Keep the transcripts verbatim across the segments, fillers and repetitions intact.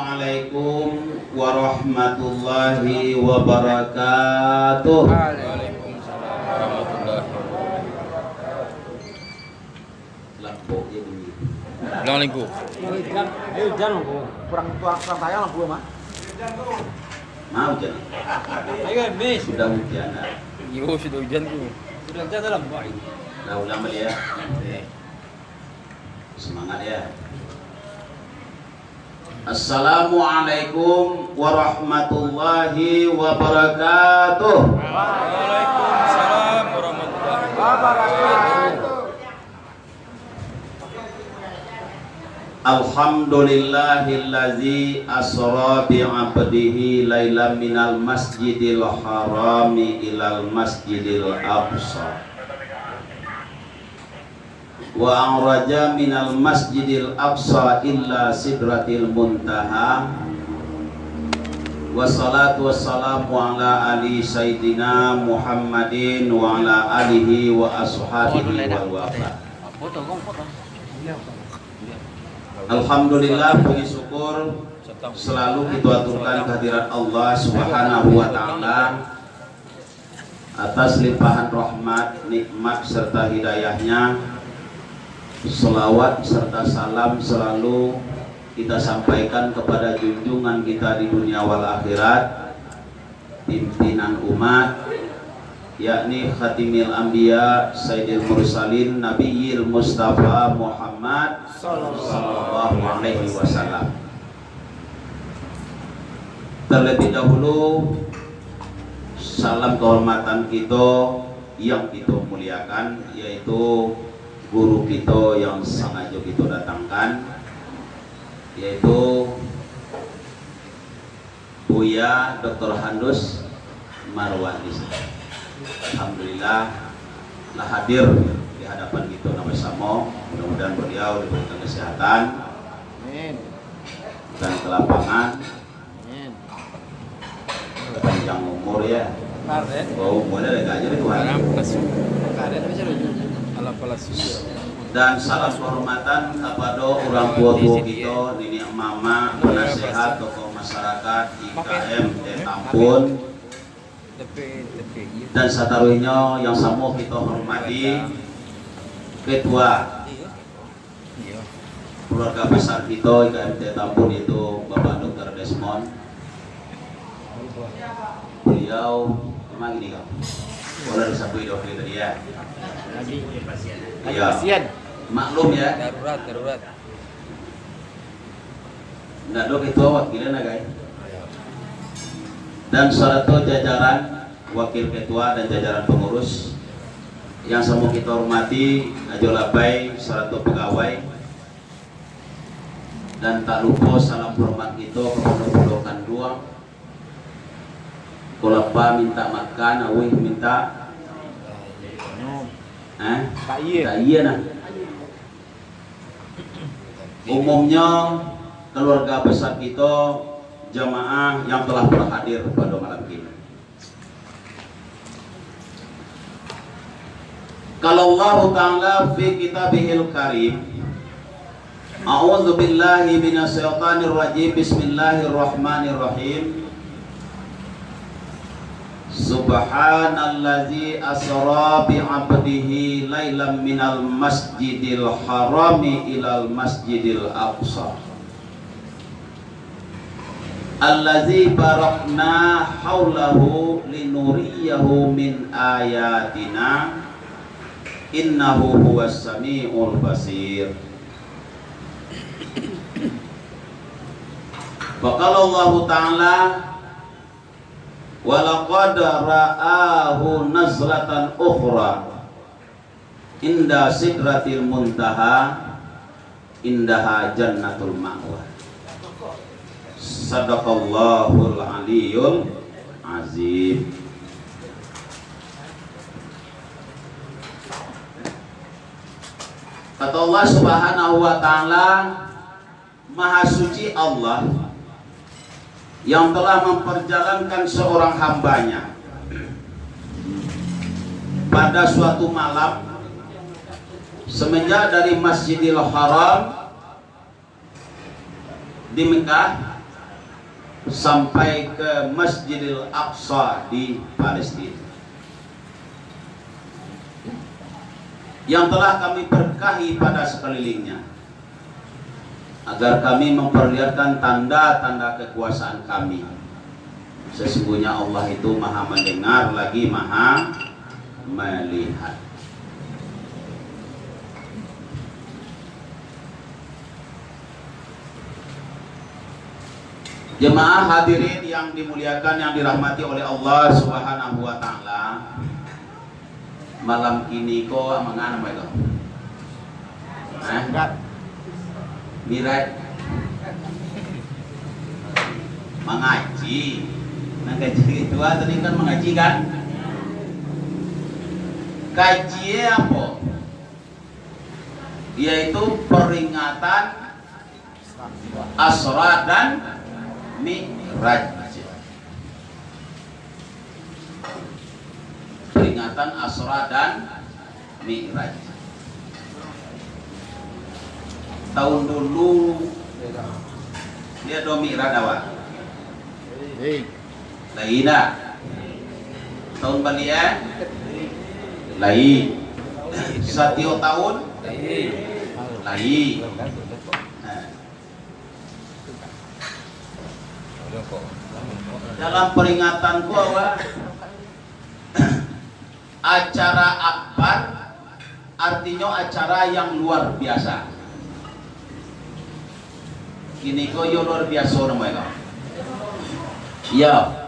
Assalamualaikum warahmatullahi wabarakatuh. Waalaikumsalam warahmatullahi wabarakatuh. Lampok je bunyi. Ulang lingku. Ayo, hujan, ayo, hujan, kurang, kurang, kurang tayang lampu, Mak. Mau hujan? Ayo, Miss. Sudah hujan, dah. Iyo, sudah hujan tu. Sudah hujan dalam, Pak. Dah ulang balik, ya. Oke. Semangat, ya. Assalamualaikum warahmatullahi wabarakatuh. Waalaikumsalam warahmatullahi wabarakatuh. Alhamdulillahillazi asra bi abdihi lailam minal masjidil harami ilal masjidil aqsa. Wa araja minal masjidil aqsa illa sidratil muntaha. Wassalatu wassalamu ala ali sayyidina Muhammadin wa ala alihi wa ashabihi wal wafat. Alhamdulillah, puji syukur selalu kita aturkan kehadirat Allah Subhanahu wa Ta'ala atas limpahan rahmat, nikmat, serta hidayahnya. Salawat serta salam selalu kita sampaikan kepada junjungan kita di dunia wal akhirat, pimpinan umat, yakni Khatimil Anbiya, Sayyidil Mursalin, Nabiyil Mustafa Muhammad sallallahu alaihi wasallam. Terlebih dahulu, salam kehormatan kito yang kito muliakan, yaitu guru kito yang sangajo kito datangkan, yaitu Buya Doktor Handus Marwandi. Alhamdulillah, lah hadir di hadapan kito nan basamo. Mudah-mudahan beliau diberikan kesehatan Amin. dan kelapangan. Amin. Panjang umur, ya. Karet. Oh, umurnya agak aja deh, Tuhan. Karet apa sih? Alah, palasu. Dan salam kehormatan kepada orang tua-tua kita, niniak mamak, penasehat, tokoh masyarakat, I K M T Tambun, dan sataruihnyo yang samo kita hormati, ketua keluarga besar kita I K M T Tambun, yaitu Bapak Doktor Desmond. Beliau memang gini, Kang. Boleh disambui dua kali tadi, ya. Iya. Maklum, ya. Darurat, darurat. Ndak ado ketua wakilan lah, guys. Dan sarato jajaran wakil ketua dan jajaran pengurus yang samo kita hormati, Ajo Labai, sarato pegawai. Dan tak lupo salam hormat kito kepada Pulau Kanduang. Kalau lapa minta makan, awih minta, eh? Tak iya. Tak iya nah. Umumnya keluarga besar kita, jamaah yang telah berhadir pada malam ini. Kalau Allah Ta'ala fi kitabihil karim, a'udzu billahi minasyaitonir rajim, bismillahirrahmanirrahim. Subhanallazi asra bi abdihi lailam minal masjidil harami ilal masjidil aqsa. Allazi barakna haulahu linuriyahu min ayatina, innahu huwas samiul basir. Faqala Allahu Ta'ala, "Wa laqad ra'ahu nazlatan ukhra inda sidratil muntaha, indaha jannatul ma'wa." Sadaqallahul aliyul azim. Kata Allah Subhanahu wa Ta'ala, Maha Suci Allah yang telah memperjalankan seorang hambanya pada suatu malam, semenjak dari Masjidil Haram di Mekah sampai ke Masjidil Aqsa di Palestina, yang telah kami berkahi pada sekelilingnya, agar kami memperlihatkan tanda-tanda kekuasaan kami. Sesungguhnya Allah itu Maha Mendengar lagi Maha Melihat. Jemaah hadirin yang dimuliakan, yang dirahmati oleh Allah Subhanahu wa Ta'ala, malam kini ko mangan apa itu? Hah? Miraj. Mangaji. Nah, kaji itu tadi kan mangaji, kan? Kaji apa? Yaitu peringatan Asra dan Mi'raj. Peringatan Asra dan Mi'raj. Tahun dulu, dia do Mi'raj awak. Hei. Lai indak? Tahun baliak, eh? Lai. Satiok tahun? Lai. Nah. Dalam peringatan ko, apa? Acara akbar, artinyo acara yang luar biasa. Kini ko yo luar biasa namonyo. Yo.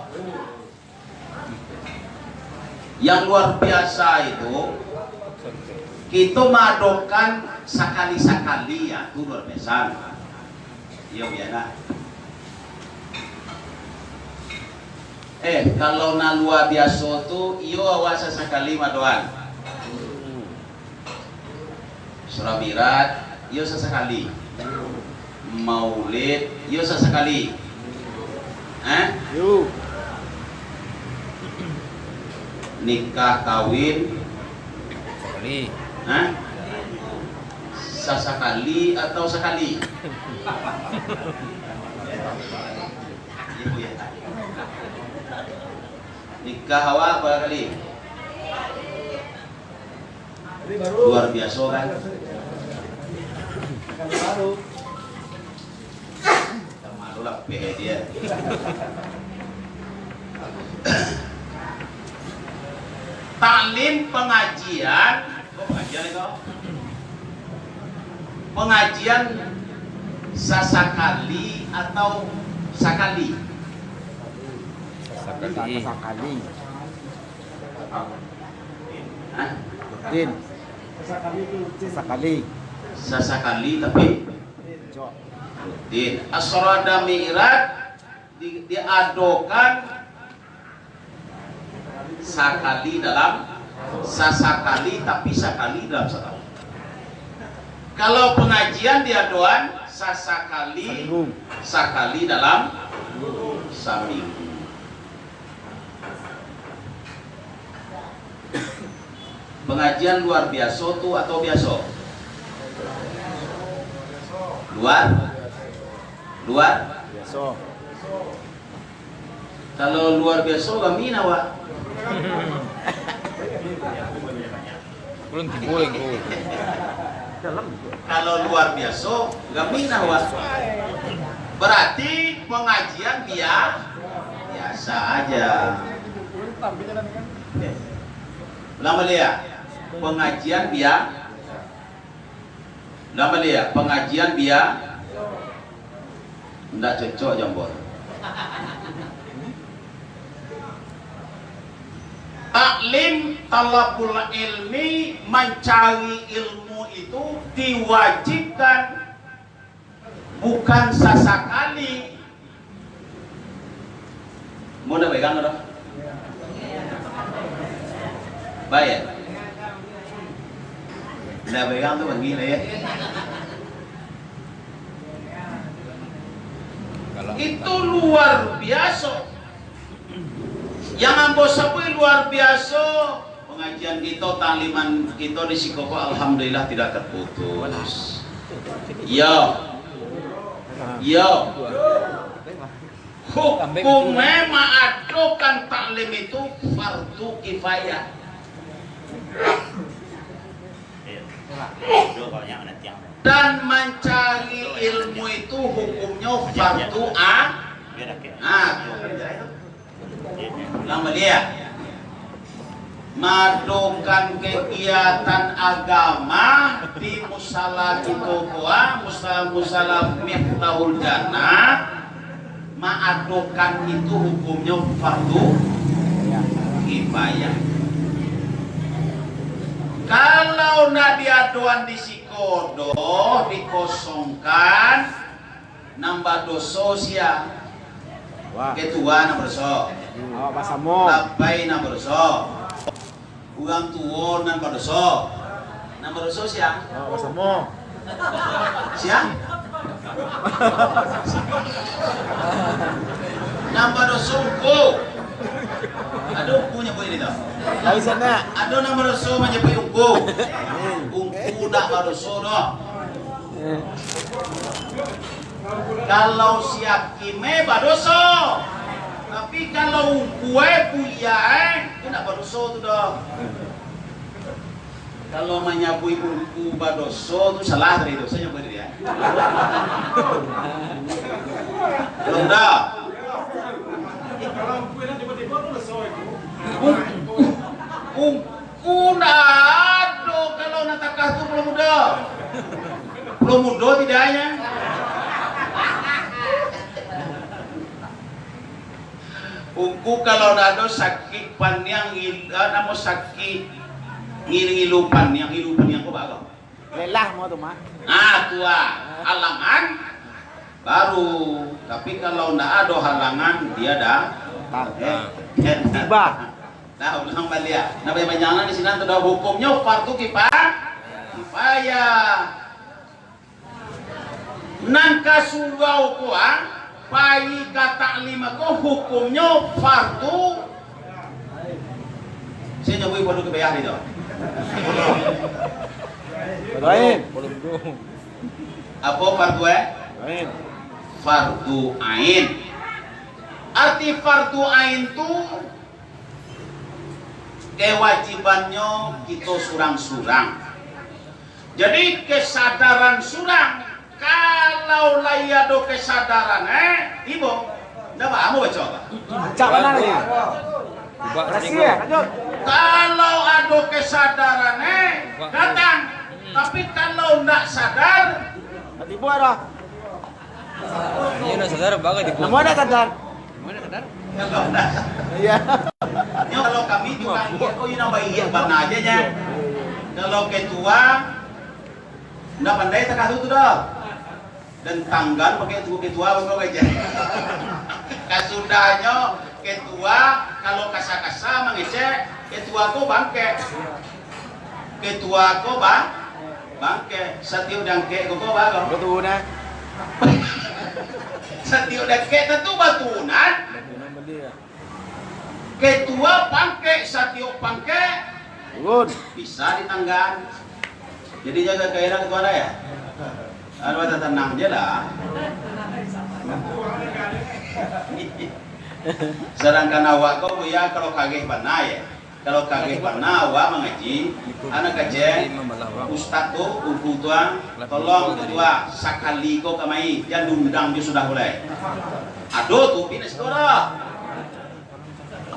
Yang luar biasa itu, kito maadokan sakali-sakali, ya, tu luar biasa. Iyo, bialah. Eh, kalau nan luar biaso tu, iyo awak sasakali maadoan. Isra Mi'raj, iyo sasakali. Maulid, iyo sasakali. Eh? Yo. Nikah kawin. Sakali. Eh? Sasakali atau sakali? Ibu ya. Nikah awak bara kali? Luar biaso, kan? Malu lah, pehe dia. Taklim, pengajian, oh, pengajian itu. Pengajian sasakali atau sakali? Sakali. Sakali. Hah? Rutin. Sasakali. Sasakali, tapi rutin. Asra dan Mi'raj di-, diadokan sakali dalam, sasakali, tapi sakali dalam satahun. Kalau pengajian diadoan sasakali, sakali dalam saminggu. Pengajian luar biaso tu atau biaso? Luar? Luar? Biaso. Kalau luar biaso, kami nawa. Belum timbul, Ngku. Kalau luar biaso, kami nawa. Berarti pengajian bia-, biasa aja. Ulang baliak. Pengajian bia-, ulang baliak. Pengajian bia-, Ndak cocok, Jambor. Taklim, talabul ilmi, mancari ilmu itu diwajibkan, bukan sasakali. Mau ndak pegang tu? Baik. Ndak pegang tu, panggil ya. Itu luar biaso. Yang ambo sabuik luar biaso, pengajian kito, takliman kito di siko ko, alhamdulillah, tidak terputus. Yo. Yo. Hukumnya maadokan taklim itu fardu kifayah. Dan mancari ilmu itu hukumnyo fardu a-, a-, Ulang baliak. Maadokan kagiatan agama di musala kito ko, musala-musala Miftahul Jannah, maadokan itu hukumnyo fardu kifayah. Kalau ndak diadoan di siko doh, dikosongkan, nan badoso sia? Wah. Ketua nan badoso. Awak basamo. Labai nan badoso. Urang tuo nan badoso. Nan badoso sia? Awak basamo. Sia? Nan badoso ungku. Ado ungku nyabuik di tu. Lain sanak. Ado nan badoso manyabuik ungku. Ungku ndak badoso doh. Eh. Kalau si Hakim e badoso, tapi kalau ungku e, buya e, tu ndak badoso tu doh. Kalau manyabuik ungku badoso tu salah tadi tu, salah nyabuik tadi, ya. Belum dah. Ung-, ung-, Ungku ndak ado kalau nan takah tu pulo mudo. Pulo mudo tidaknyo. Ungku kalau ndak ado sakik paniang, il-, ah, namo sakik ngilu-ngilu paniang, ngilu paniang ko baa? Lelah mo tu mah. Ah, tu ah. Halangan baru. Tapi kalau ndak ado halangan, dia dah. Tiba. Nah, ulang baliak. Nah, banyak-banyak di sinan tu dah hukumnyo fardu kifa-, kifayah. Nan ka surau ko, ah, pai ka taklim ko hukumnyo fardu. Saya nyabuik fardu kifayah di tu. Lain. Apo fardu, eh? Lain. Fardu ain. Arti fardu ain tu kewajibannyo kito surang-surang. Jadi, kesadaran surang, kalau lai ado kesadaran, eh, tibo. Ndak ba, ambo baco. Cak bana tadi. Ubah. Berhasil, lanjut. Kalau ado kesadaran, eh, datang. Tapi kalau ndak sadar, ndak tibo dah. Iyo, ndak sadar, bagai tibo. Namo ndak sadar? Namo ndak sadar? Iyo. Nyo, kalau kami tukang iek ko, iyo nambah iek bana aja nyo. Kalau ketua, ndak pandai takah tu doh. Dan tanggan pakai tu ketua, bangkok aja. Kasudahnyo, ketua, kalau kasa-kasa mangecek, ketua ko bangkek. Ketua ko ba-, bangkek. Satiok dangkek ko, ko ba ko? Batunan. Satiok dangkek tantu batunan. Batunan bali, ya. Ketua pangkek, satiok pangkek. Turun. Bisa ditanggan. Jadi jaga kaedah ketua dah, ya? Anu, tenang je lah. Sedangkan awak ko, Buya, kalau kageh bana, ya. Kalau kageh bana awak mangaji, anak kecek, ustaz tu, ungku tuan, tolong ketua, sakali ko kamari, jan diundang jo sudah mulai. Ado tu, pi nasi ko dah.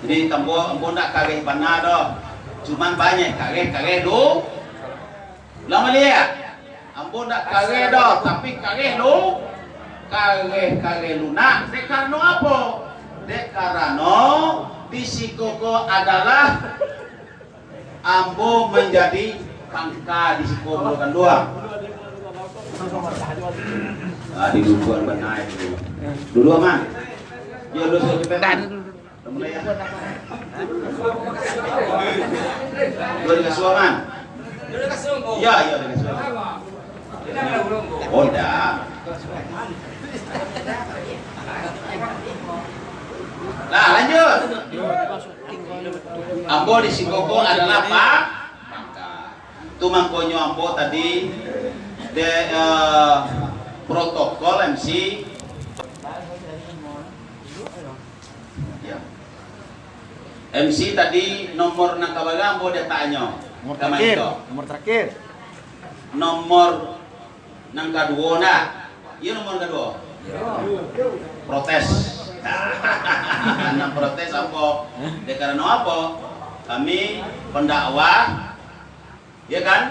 Jadi, ambo, ambo ndak kageh bana doh. Cuman banyak kageh-kageh lu-, Ulang baliak. Ambo ndak kageh doh, tapi kageh lu-, kageh-kageh lunak. Dek karano apo? Dek karano di siko ko adalah ambo manjadi pangka di siko, mulakan dua. Ah, diduduakan bana itu. Dulu aman. Yo, lu sudah. Dua dikasuah, Man? Iya, iya, dikasuah. Oh, ndak. Nah, lanjut. Ambo di siko ko adalah pa-, pangka. Tu mangkonyo ambo tadi de, eh, protokol M C. Ya. M C tadi nomor nan ka bara ambo diatakannyo? Nomor terakhir. Nomor terakhir. Nomor nan kaduo ndak? Iyo, nomor kaduo. Protes. Nan protes ambo. Dek karano apo? Kami pendakwah, ya kan?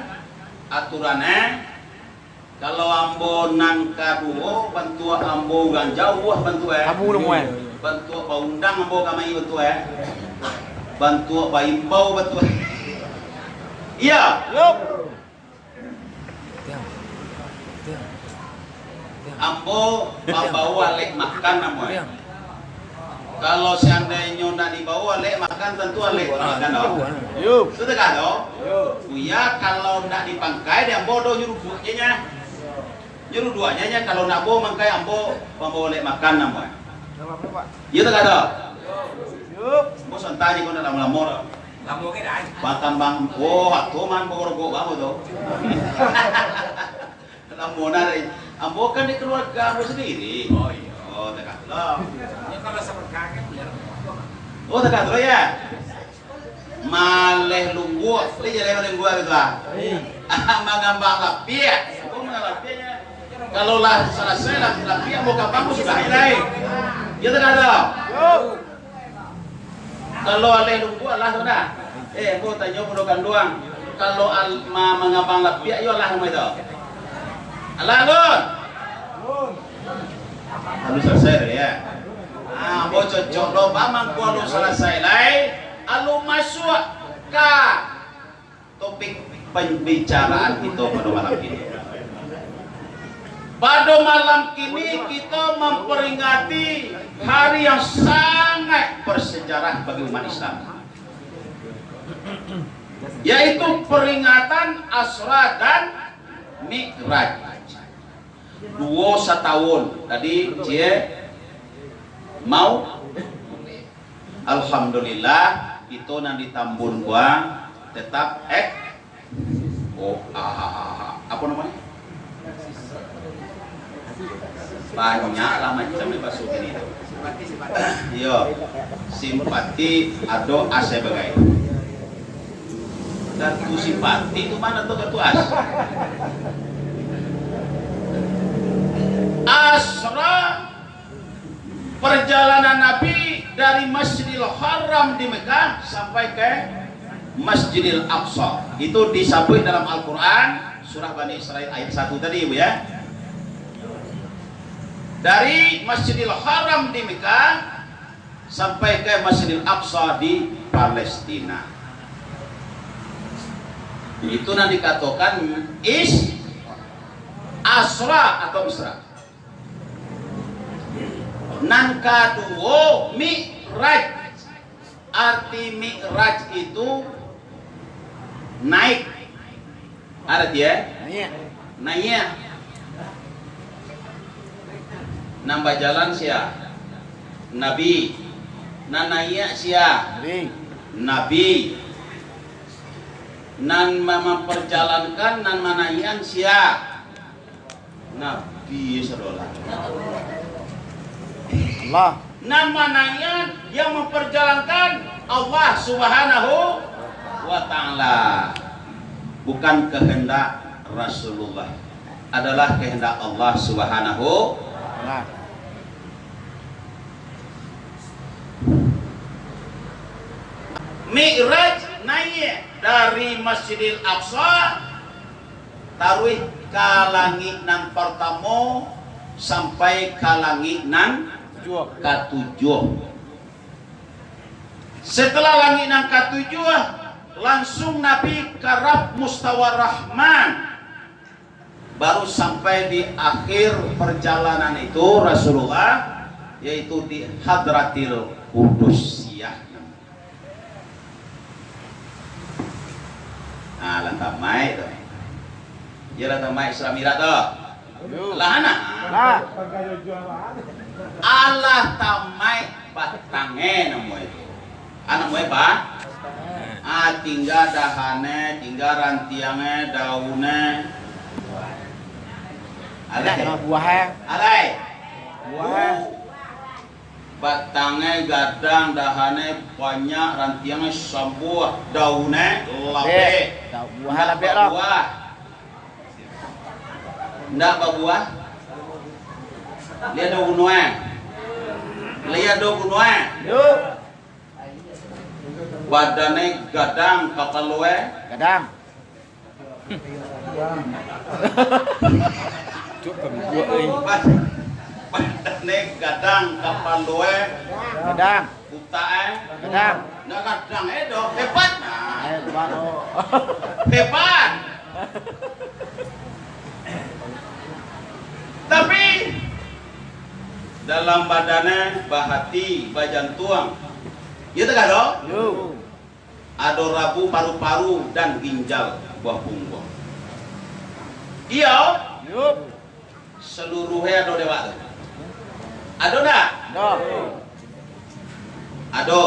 Aturan, eh, kalau ambo nan kaduo, bantuak ambo urang jauah bantuak, eh. Kamu namo, eh? Bantuak baundang ambo kamari bantuak, eh. Bantuak baimbau bantuak. Iya. Yo. Ambo mambawa alek makan namo, eh. Kalau seandainyo ndak dibawa alek makan, tantu alek makan, oh. Yo. Sudah ka, doh? Yo. Buya, kalau ndak dipangkai dek ambo, doh, nyuruh duo je nya. Nyuruh duo je nya, kalau ndak ambo mangkai, ambo mambawa alek makan namo, eh. Iyo, tak ado? Yo. Ambo santai je, kau ndak lamo-lamo doh. Lamo ke, dai? Batambang, oh, atuh man bagorogok baru tu. Lamo nah, dai. Ambo kan di keluarga ambo sendiri. Oh, iyo. Oh, takah tu lah. Ya, kalau seberkah kan, biar. Oh, takah tu lah, ya. Maleh lungguak, leh jaleh maleh lungguak tu lah. Mangambang lapiak. Oh, mangambang lapiak, ya. Kalau lah salasai lah, lapiak ambo kambang sudah, ya, dai. Ya, takah tu. Yo. Kalau aleh lungguak, alah tu dah. Eh, ambo tanyo bundo kanduang. Kalau al-, ma-, mangambang lapiak, iyo alah namo itu. Alah, alun. Alun salasai tu, ya. Ah, ambo cocok lo, ba mangko alun salasai lai, alun masuak ka topik pembicaraan kito pado malam kini. Pado malam kini kito mamperingati hari yang sangat bersejarah bagi umat Islam, yaitu peringatan Asra dan Mi'raj. Duo satahun. Tadi cie mau Alhamdulillah, kito nan di Tambun Guang tetap ek-, oh, ah, ah, ah, ah. Apo namonyo? Banyak lah macam ni baso kini tu. Iyo, simpati ado as bagai. Datu Simpati tu mano tu, Datu As? Asra Perjalanan Nabi dari Masjidil Haram di Mekah sampai ke Masjidil Aqsa. Itu disabuik dalam Al-Quran, surah Bani Israil ayat satu tadi, Bu, ya. Dari Masjidil Haram di Mekah sampai ke Masjidil Aqsa di Palestina. Itu nan dikatokan Is-, Asra atau Isra. Nan kaduo, Mi'raj. Arti Mi'raj itu naik. Arti, ya? Naik. Naik. Nan bajalan sia? Nabi. Nan naik sia? Nabi. Nabi. Nan ma-, mamparjalankan, nan manaiakan sia? Nabi sadolah. Allah. Nan manaiakan, yang memperjalankan, Allah Subhanahu wa Ta'ala. Bukan kehendak Rasulullah, adalah kehendak Allah Subhanahu. Nah. Mi'raj naik dari Masjidil Aqsa taruih ka langik nan partamo sampai ka langik nan Tujuah. katujuah. Setelah langik nan katujuah, langsung Nabi ka Raf Mustawa Rahman. Baru sampai di akhir perjalanan itu Rasulullah, yaitu di Hadratil Qudusiyah. Ah, lah tamaik tu. Iyo, lah tamaik Isra Mi'raj tu. Lah, anak. Lah. Alah tamaik batang e namo itu. Ah, namo e, Pak? Ah, tingga dahan e, tingga rantiang e, daun e. Alai. Buah e. Alai. Buah e. Batangnyo gadang, dahannyo banyak, rantiangnyo sabuah, daunnyo lapek. Lapek. Ndak buah. Ndak lapek lah. Babuah. Ndak babuah. Lai ado gunoe. Lai ado gunoe. Yo. Badannyo gadang, kapaloe. Gadang. Cuk, kambuak, eh. Bad-, badannyo gadang, kapaloe. Gadang. Utak, eh. Gadang. Ndak gadang, eh, doh. Hebat, nah. Hebat, oh. Hebat. Tapi, dalam badannyo bahati, bajantuang. Iyo, takah doh? Yo. Ado rabu, paru-paru, dan ginjal, buah pungguang. Iyo. Yup. Saluruhnyo ado dek awak tu. Ado ndak? Ado. Ado.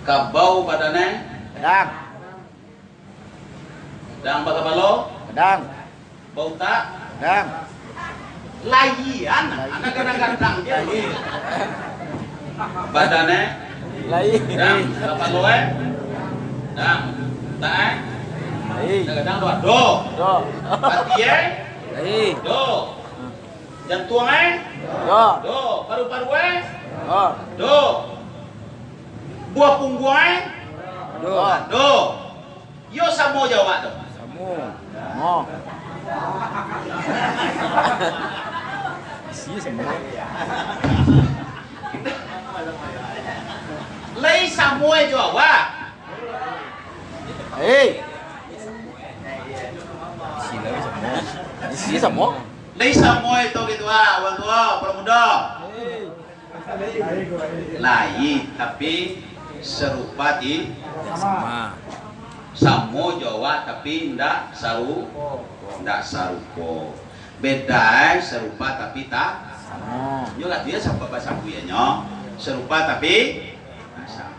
Kabau badannyo. Gadang. Gadang bakapalo? Gadang. Bautak? Gadang. Lai, anak, anak gadang-gadang je. Lai. Badannyo? Lai. Gadang. Kapalo, eh? Gadang. Utak, eh? Lai. Gadang tu ado. Ado. Ati, eh? Lai. Ado. Jantuang, eh? Ado. Ado. Paru-paru, eh? Ado. Ado. Buah pungguang, eh? Ado. Ado. Iyo, samo jo awak tu. Samo. Samo. Isi samo. Lai samo jo awak. Hei. Isi lai samo. Isi samo. Lai samo itu gitu, ah, urang tua, urang mudo. Lai, tapi sarupa ti-, Sama. Samo jo awak, tapi indak saru-, indak sarupo. Beda, eh, sarupa tapi tak samo. Nyo lah dia sarupa basaku, ya, nyo. Sarupa tapi tak samo.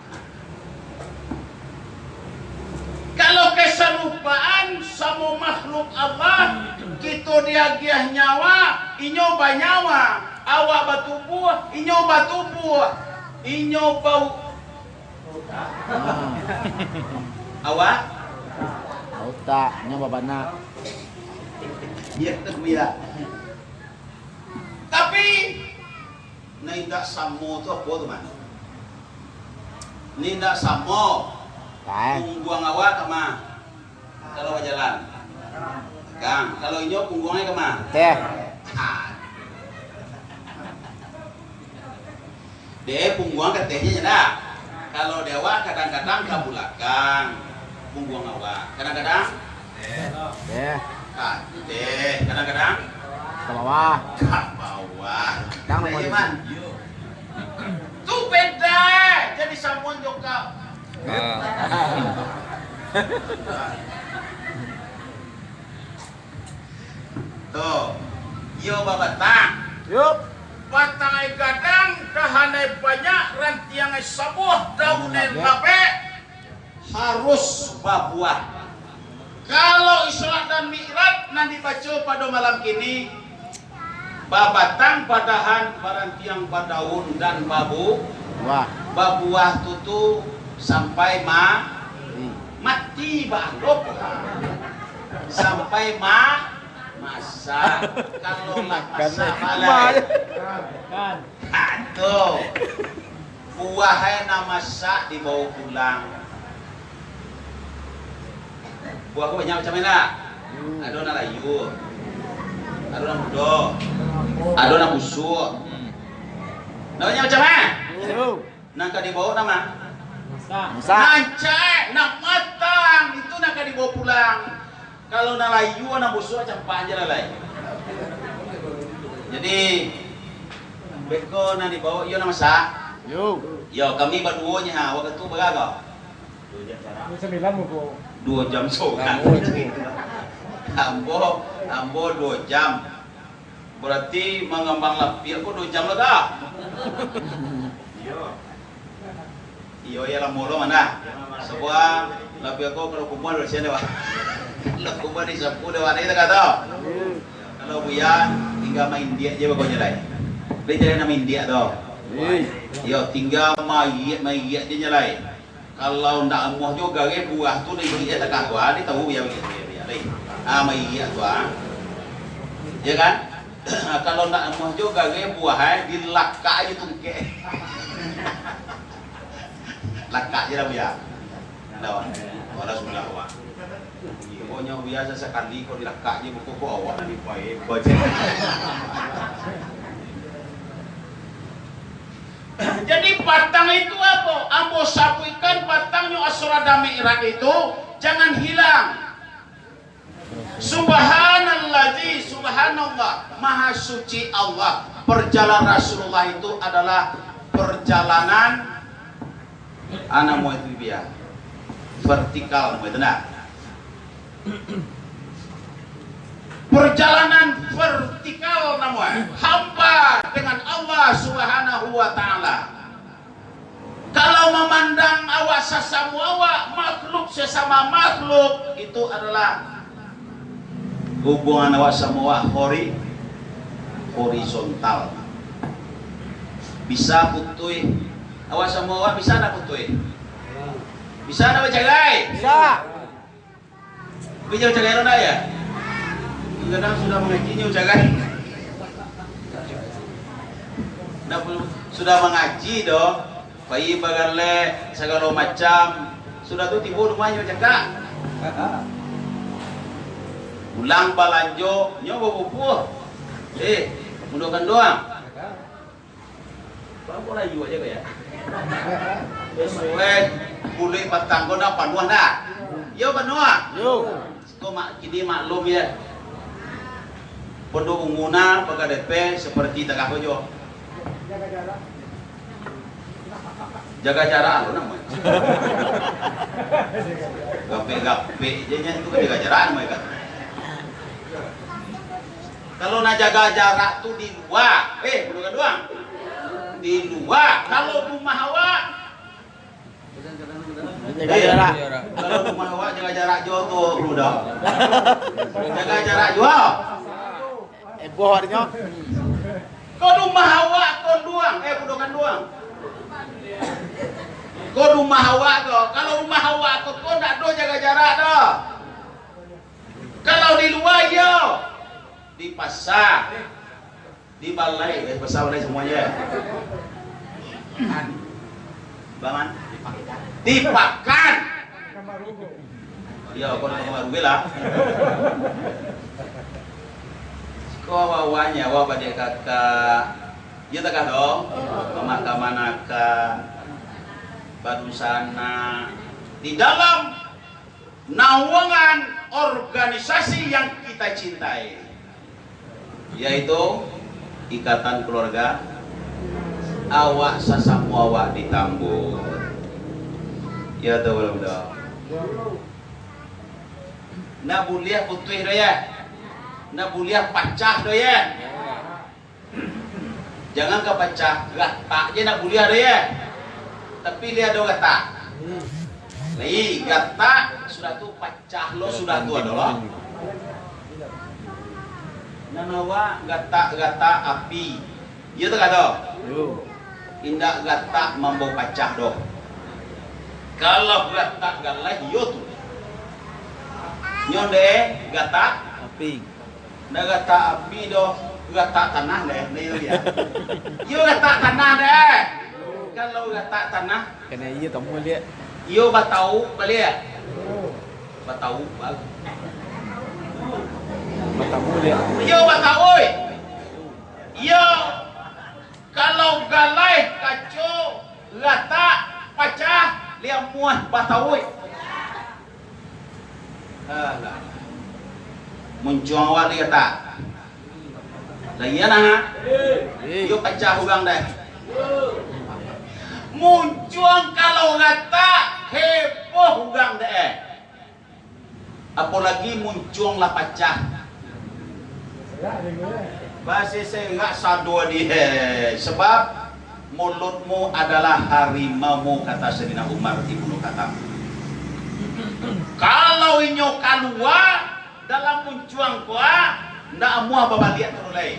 Kalau kasarupaan samo makhluk Allah, kito diagiah nyawa, inyo banyawa, awak batubuah, inyo batubuah, inyo bau-, awak? Utak, inyo babanak. Iya, iya. Tapi, nan indak samo tu apo tu, Man? Nan indak samo. Kan. Pungguang awak kama? Kalau bajalan. Kang, kalau inyo pungguangnyo kama? Teh. Ah. Dek, pungguang ka tehnyo ndak? Kalau di awak kadang-kadang ka bulakang, pungguang awak. Kadang-kadang? Teh. Ka teh. Kadang-kadang? Ka bawah. Ka bawah. Kang, nah, iya, Man. Tu beda, jadi samuan jo ka. Ah. Tu, iyo babatang. Yup. Batangnyo gadang, dahannyo banyak, rantiangnyo sabuah, daunnyo lapek. Harus babuah. Kalau Isra dan Mi'raj nan dibaco pado malam kini, babatang, badahan, barantiang, badaun, dan babu-, Buah. Babuah tu, tu sampai ma-, Hmm. mati, ba-, sampai ma-, masak. Kalau lah masak, balai. Makan. Ha, tu. Buah ai nan masak dibawa pulang. Buah ko banyak macam mana? Hmm. Ado nan layua. Ado nan mudo. Ado nan busuak. Hmm. Nan banyak macam mana? Yo. Nan ka dibawa nan ma? Masak. Masak. Nan caek, nan matang, itu nan ka dibawa pulang. Kalau nan layua, nan busuak, campakkan se lah lai. Jadi, beko nan dibawa, iyo nan masak? Yo. Yo, kami baduo nyo, ha, wakatu barago? Sambilan muko. Duo jam sorang. Lamo itu. Ambo, ambo duo jam. Berarti mangambang lapiak ko duo jam lah, dah? Iyo. Iyo, iyo, lah, molo mana? Sabab lapiak ko kalau kumua dari sini, Pak. Kalau kumua disapu lewat itu, kata. Kalau buya, tinggal main dia je pokoknya, lai. Lai jalai nan maindiak tu. Iyo, tingga maiak-maiak je jalai. Kalau ndak amuah jo gareh buah tu, di ilia takah tu, ah, di tahu biar, biar, biar, biar, lai. Ah, maiak tu, ah. Ya kan? Kalau ndak amuah jo gareh buah, eh, dilakak aja tungkek. Lakak je lah, Buya. Ndak, wah. Walau sudah, wah. Pokoknya biasa sakali kok dilakak je, buku kok awak nan dipae, baca. Jadi, patang itu apo? Ambo sabuikan patangnyo Asra dan Mi'raj itu, jangan hilang. Subhanalladzi, subhanallah, maha suci Allah. Perjalanan Rasulullah itu adalah perjalanan, ah, namo itu, biar vertikal, namo itu, nah. Perjalanan vertikal namo, hamba dengan Allah Subhanahu wa Ta'ala. Kalau mamandang awak sasamo awak, makhluk sasamo makhluk, itu adalah hubungan awak samo awak hori-, horizontal. Bisa putuih, awak samo awak bisa ndak putuih? Bisa ndak bacarai? Bisa. Tapi jan bacarai lo ndak, ya? Kadang sudah mangaji nyo bacarai. Ndak perlu, sudah mangaji doh, pai bagaleh sagalo macam. Sudah tu tibo rumah nyo bacakak. Pulang balanjo nyo babubuah. Eh, mundokan doang. Bang, kok layu aja kau ya? Sesuai kulik patang kau dah panuah dah. Yo, panuah. Yo. Kau mak, kini maklum ya. Pondok Ungu na, Paga Depe, seperti tagah ko jo. Jaga jarak lo namo. Gapek-gapek je nya itu kan jaga jarak namo kan. Kalau nak jaga jarak tu di lua, eh, bukan doang. Di lua, kalau rumah awak. Jaga jarak. Kalau rumah awak jaga jarak jo tu, budak. Jaga jarak jo. Eh, boh artinyo. Ko rumah awak ko duang, eh, budokan duang. Ko rumah awak ko, kalau rumah awak ko, ko ndak ado jaga jarak doh. Kalau di lua, iyo. Di pasa. Di balai, eh, pasa balai samuanyo. Bangan. Di pakan. Iyo, kau nak kamar lah. Ko awak-awaknyo, awak badiak kakak. Iyo takah doh? Pamakaman akak. Badunsanak. Di dalam naungan organisasi yang kita cintai, yaitu ikatan keluarga, awak sasamo awak ditambut. Ya, tahu belum dah? Ndak buliah putuih doh, ya. Ndak buliah pacah doh, ya. Jangan ka pacah, gatak je ndak buliah doh, ya. Tapi liah ado gatak. Lai, gatak sudah tu pacah lo, sudah tu ado lo. Nan awak gatak-gatak api. Iyo tu kato. Yo. Indak gatak mambao pacah doh. Kalau gatak galeh, iyo tu. Nyo ndeh gatak. Api. Ndak gatak api doh, gatak tanah deh, ndak iyo dia. Iyo gatak tanah deh. Kalau gatak tanah, kena iyo tamu liak. Iyo batau baliak. Batau bal. Batamu liak. Iyo batau oi. Iyo kalau galeh kaco gatak pacah liak muah batau oi. Alah. Muncuang awak di gatak. Lah iyo nah. Iyo pacah urang deh. Muncuang kalau gatak, heboh urang deh. Apolagi muncuang lah pacah. Basiserak sado di, eh, sebab mulutmu adalah harimaumu, kata Sayyidina Umar Ibnu Khattab. Kalau inyo kalua dalam muncuang ko, ndak amuah babaliak tu lai.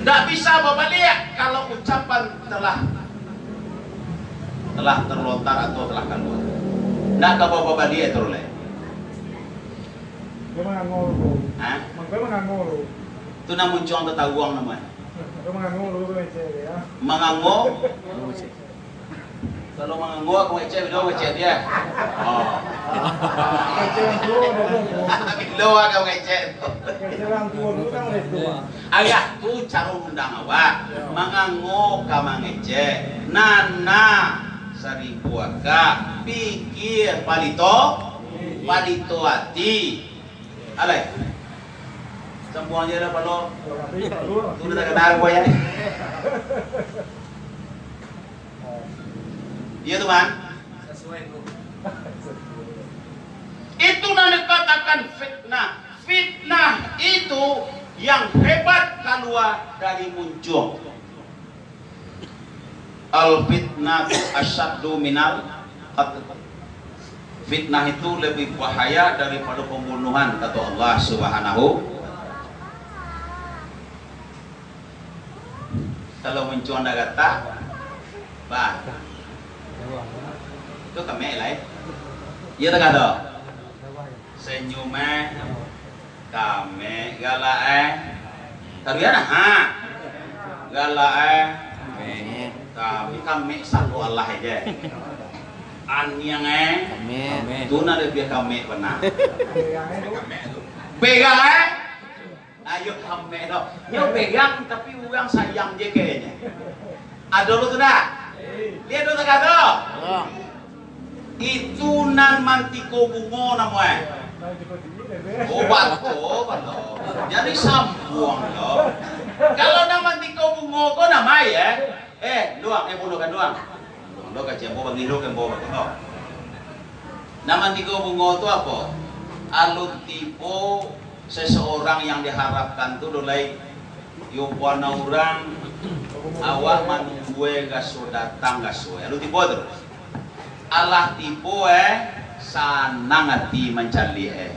Ndak bisa babaliak kalau ucapan telah, telah terlontar atau telah kalua. Ndak ka babaliak tu lai. Dia mangangau tu. Hah? Mangko mangangau tu. Tu nan muncuang tatawuang namonyo. Dia mangangau tu, tu, ya. Mangangau. Kalau mangangau, ka mangecek, bilo mangecek dia. Oh. Bilo ka mangecek. Ayah tu caro undang awak. Mangangau ka mangecek. Nana saribu aka. Pikir palito, palito ati. Alai. Sambuang je lah, palo. Tu dah tak kenal buaya ni. Iyo tu, Man. Itu nan dikatakan fitnah. Fitnah itu yang hebat kalua dari muncuang. Al fitnatu asyaddu minal qatl. Fitnah itu lebih bahaya daripada pembunuhan, kata Allah Subhanahu. Kalau muncuang dah gatak, bah. Tu kamek lai. Iyo tak ado? Senyum eh. Kamek galak eh. Tapi ada ha. Galak eh. Tapi kamek satu Allah aja. Aniang eh. Kamek. Tu nak lebih kamek benar. Pegang eh. Ayo kamek doh. Nyo pegang tapi urang sayang je kayaknya. Ado lo tu dah? Lihat tu tak ado? Itu nan mantiko bungo namo eh. Oh, bato, bato. Jadi sambuang lo. Kalau nan mantiko bungo ko namo eh. Eh, duang, eh, bunuh kan duang. Duang lo kacambo bangih lo kembo bato. Nan mantiko bungo tu apo? Alun tibo seseorang yang diharapkan tu do lai. Yo buana urang, awak manunggu eh gaso datang gaso eh. Alun tibo tu. Alah tibo eh, sanang ati mancaliak eh.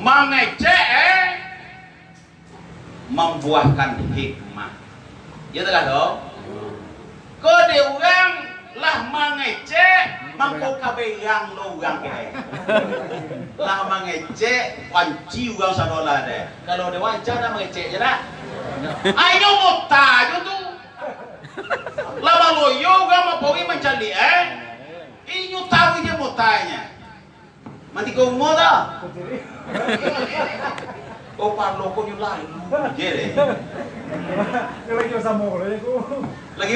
Mangecek eh, mambuahkan hikmah. Iyo takah tu? Ko dek urang lah mangecek, mangko ka berang lo urang ko. Lah mangecek, panci urang sadolah deh. Kalau dek wancah dah mangecek je dah. Ayo mota jo tu. Lah baloyo urang mapawi mancaliak eh. Inyo taruih je motanyo. Mantiko bungo tu. Oh, palo ko nyo lalu je deh. Lagi basamo ko lagi ko. Lagi.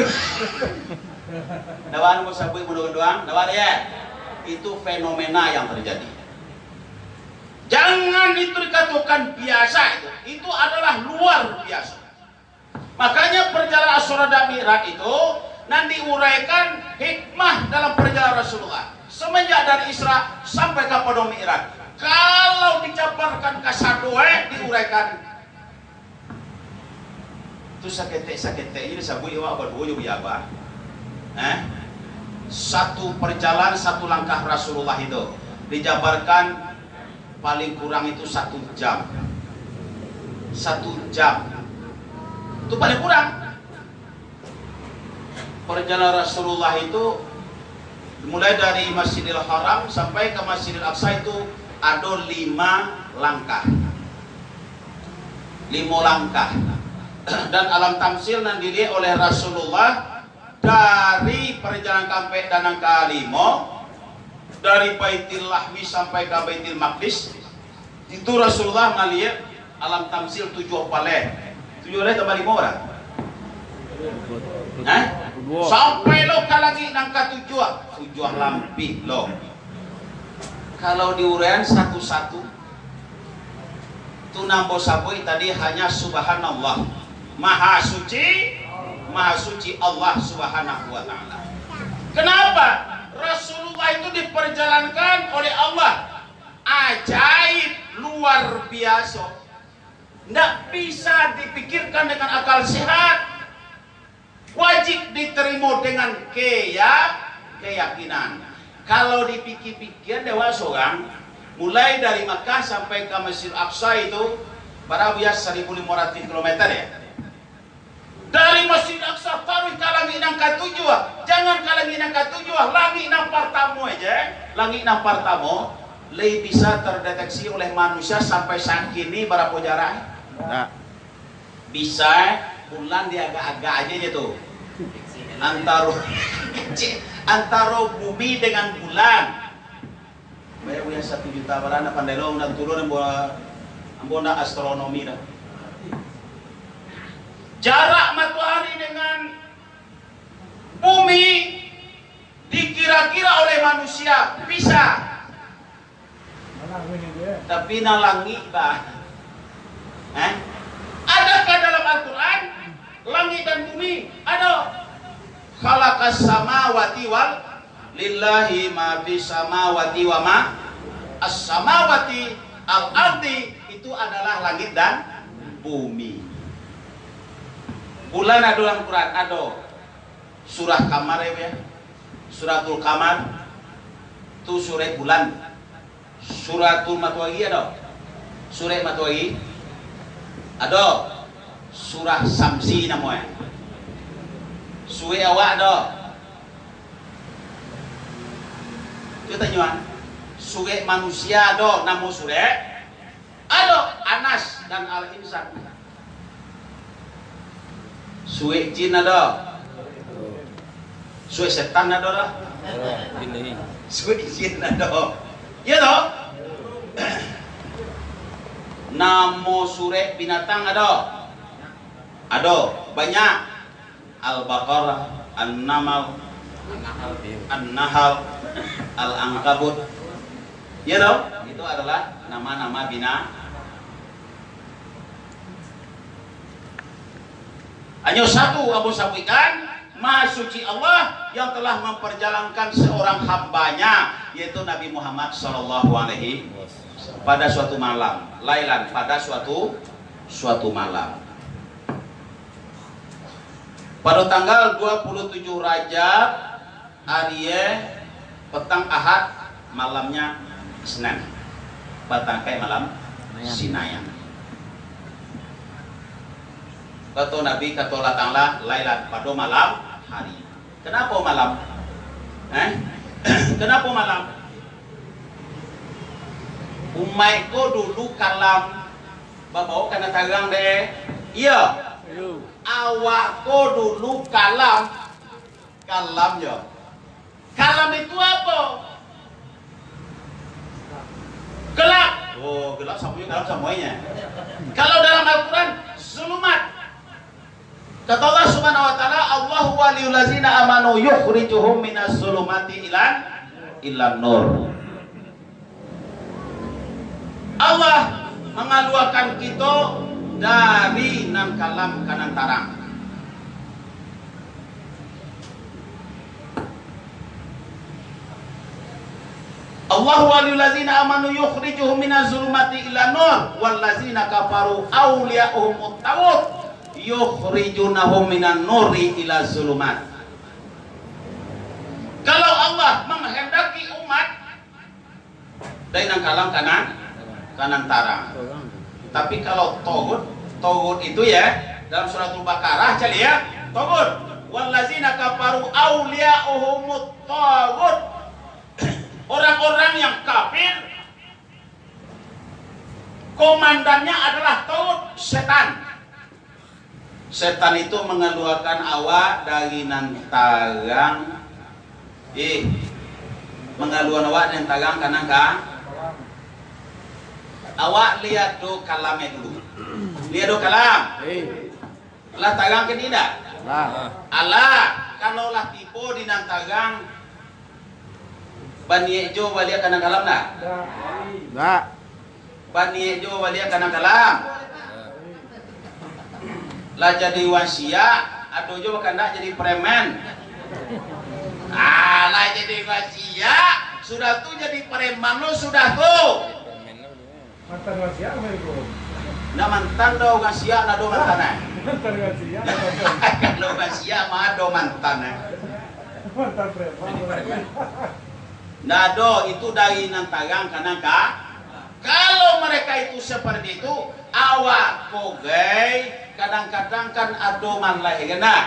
Dawan ko sabuik mudah-mudahan, dawan ya. Itu fenomena yang terjadi. Jangan itu dikatakan biasa itu. Itu adalah luar biasa. Makanya perjalanan Isra dan Mi'raj itu nan diuraikan hikmah dalam perjalanan Rasulullah semenjak dari Isra sampai kepada Mi'raj. Kalau dijabarkan kasado eh diuraikan tu saketek-saketek ini disabuik awak baduo jo biyabah. Eh? Satu perjalanan satu langkah Rasulullah itu dijabarkan paling kurang itu satu jam. Satu jam. Itu paling kurang. Perjalanan Rasulullah itu mulai dari Masjidil Haram sampai ke Masjidil Aqsa itu ada lima langkah. Lima langkah. Dan alam tamsil nan dilihat oleh Rasulullah dari perjalanan kampek dan yang kalimo, dari Baitul Lahmi sampai ka Baitul Maqdis, itu Rasulullah maliek alam tamsil tujuah paleh. Tujuah paleh tambah limo urang? Hah? Sampai lo ka langik nan ka tujuah, tujuah lampih lo. Kalau diuraian satu-satu, tu nan ambo sabuik tadi hanya subhanallah. Maha suci, maha suci Allah Subhanahu wa Ta'ala. Kenapa? Rasulullah itu diperjalankan oleh Allah. Ajaib, luar biasa. Ndak bisa dipikirkan dengan akal sehat. Wajib diterima dengan keya-, keyakinan. Kalau dipikir-pikir dek awak sorang, mulai dari Makkah sampai ke Masjid Aqsa itu, bara buya, seribu lima ratus kilometer ya. Aqsa, taruih ka langik nan katujuah. Jangan ka langik nan katujuah, langik nan partamo aja. Langik nan partamo lai bisa terdeteksi oleh manusia sampai sakini barapo jarak? Nah. Bisa, bulan diagak-agak aja je tu. Antaro, antaro bumi dengan bulan. Bayar uang satu juta, barang nak pandai lo, nak turun ambo, ambo nak astronomi dah. Jarak matahari dengan bumi dikira-kira oleh manusia bisa. Tapi nan langik, bah. Eh? Adakah dalam Al-Quran langit dan bumi? Ada. Khalaqas samawati wal, lillahi ma fis samawati wa ma as samawati, al ardi itu adalah langit dan bumi. Bulan ado dalam Quran, ado. Surah Kamar ya, ya. Suratul Kamar tu surah bulan. Suratul Matuari ado? Surek Matuari? Ado. Surah Samsi namo e. Surek awak ado? Cubo tanyo an. Surek manusia ado namo surek? Ado. Anas dan Al-Insan. Suwek jin ado? Suwek setan ado lah? Suwek jin ado. Iyo toh? Namo surek binatang ado? Ado, banyak. Al-Baqarah, An-Namal, An-Nahl, Al-Ankabut. Iyo toh? Itu adalah nama-nama bina-, Hanyo satu ambo sabuikkan, Maha Suci Allah yang telah memperjalankan seorang hambanya, yaitu Nabi Muhammad sallallahu alaihi, pada suatu malam, lailan, pada suatu, suatu malam. Pada tanggal dua puluh tujuh Rajab, Arie, petang Ahad, malamnya Senin. Patang kai malam Sinayan. Kato Nabi, kato Allah Ta'ala, lailan, pado malam hari. Kenapa malam? Eh? Kenapa malam? Umaik ko dulu kalam, babao kana tarang deh. Iya. Awak ko dulu kalam. Kalam yo. Kalam itu apo? Gelap. Oh, gelap samuanya, kalam samuanya. Kalau dalam Al-Quran, zulumat. Kata Allah Subhanahu wa Ta'ala, "Allahu waliyul lazina amanu yukhrijuhum minaz zulumati ilan, ilan nur." Allah mangaluakan kito dari nan kalam ka nan tarang. Allahu waliyul lazina amanu yukhrijuhum minaz zulumati ilan nur, wal lazina kafaru awliya'uhumut taghut yukhrijunahum minan nuri ilaz zulumat. Kalau Allah menghendaki umat dari nan kalam ka nan, ka nan tarang. Tapi kalau togut, togut itu ya, dalam Suratul Baqarah, caliak ya, togut. Wallazina kafaru awliya'uhumut tagut. Orang-orang yang kafir, komandannya adalah togut, setan. Setan itu mangaluakan awak dari nan tarang, eh, mangaluakan awak dari nan tarang ka nan ka-, awak liek do kalam e dulu. Liek do kalam. Lah tarang ka indak? Lah. Alah, kalau lah tibo di nan tarang, baniek jo baliak ka nan kalam ndak? Ndak. Baniek jo baliak ka nan kalam. Lah jadi urang siak, ado jo bakandak jadi preman. Ah, lah jadi urang siak, sudah tu jadi preman lo sudah tu. Mantan urang siak, Assalamualaikum. Ndak mantan doh urang siak, ndak ado mantan, eh. Mantan urang siak, mantan. Kalau urang siak mah ado mantan, eh. Mantan preman. Jadi preman. Ndak ado, itu dari nan tarang ka nan ka. Kalau mereka itu seperti itu, awak ko gai, kadang-kadang kan ado malai, kan ndak?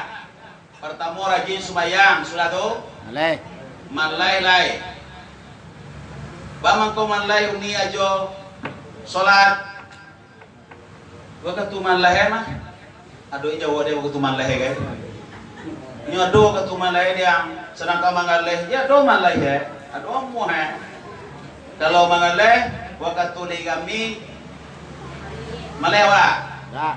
Partamo rajin sumbayang, sudah tu? Maleh. Maleh lai. Baa mangko maleh uni ajo solat? Wakatu maleh mah. Ado jawab dek wakatu maleh kan? Inyo ado wakatu maleh diang, sadangkan mangaleh, yo ado maleh, ado amuah. Kalau mangaleh, wakatu lai kami maleh awak. Dak.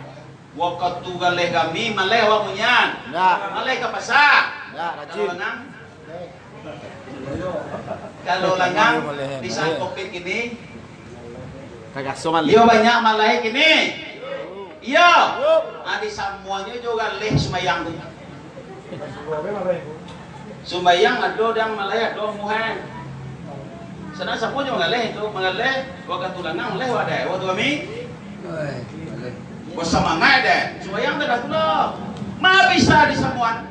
Wakatu galeh kami, maleh awak munyian. Dak. Maleh ka pasa. Dak, rajin. Kalau langang, kalau langang, di saat covid kini, kagaso maleh. Iyo banyak maleh kini. Iyo. Ah, di samuanyo jo galeh sumbayang tu. Sumbayang ado dang maleh, ado muhai. Sadang samo jo mangaleh tu, mangaleh, wakatu langang maleh awak dek, wakatu kami. Oi, maleh. Basamangaik dek, sumbayang tu dah tu doh. Ma bisa disamuan.